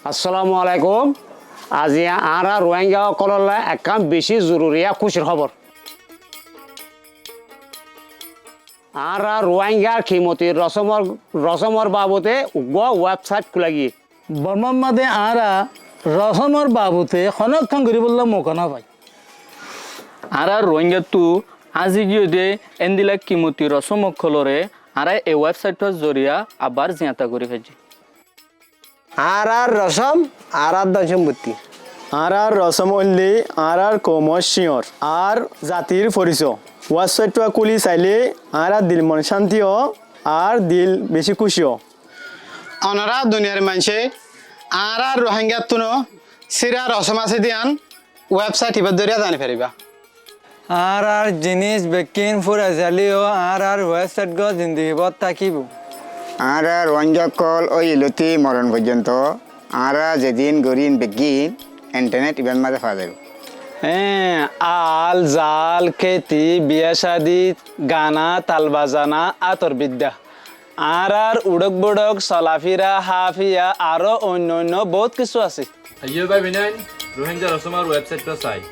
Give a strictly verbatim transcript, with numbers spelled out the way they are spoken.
Assalamu alaikum. Aijja añára Ruáingga ókkolólla ekkán bicí zoruriya kúcir hóbor. Añára Ruáinggar kimoti rosómor, rosómor baabute uggúa website kúla giyé. Bormár mazé añára rosómor baabute honókkán goríbolla mouka no fai. Añára Ruáinggattú añzi giyé dé éndila kimoti rosóm ókkolóre añára e website or zoriya abar ziyañta gorí faijjí. Añárar rosóm, añárar dónsombótti. Añárar rosóm óilde añárar koumor cíñor ar zatir forisó. Website ua kúli sailé añárar dil mon cánti ó ar dil bicí kúci ó. Onorá duniyar maincé añárar Ruáinggattúno síra rosóm asé dé yían website ibár dóriya zani faribá. Añárar jinís bekkín fúrai zailé yó añárar website gán zindigi bór tákibo. Añára Ruáingga ókkol óiye lóti moron foijjonto añára zedin goríyum beggín internet ibár mazé faa zaibó. Eéñ, al, zal, kéti, biyá cádi, gana, tal bazana, átor biddá. Añárar uçók-buçók, solafíra, háfiya, aró oinno oinno boóut kissú asé. Aiyó bái bóinain, Ruáingga rosómor website ot sai.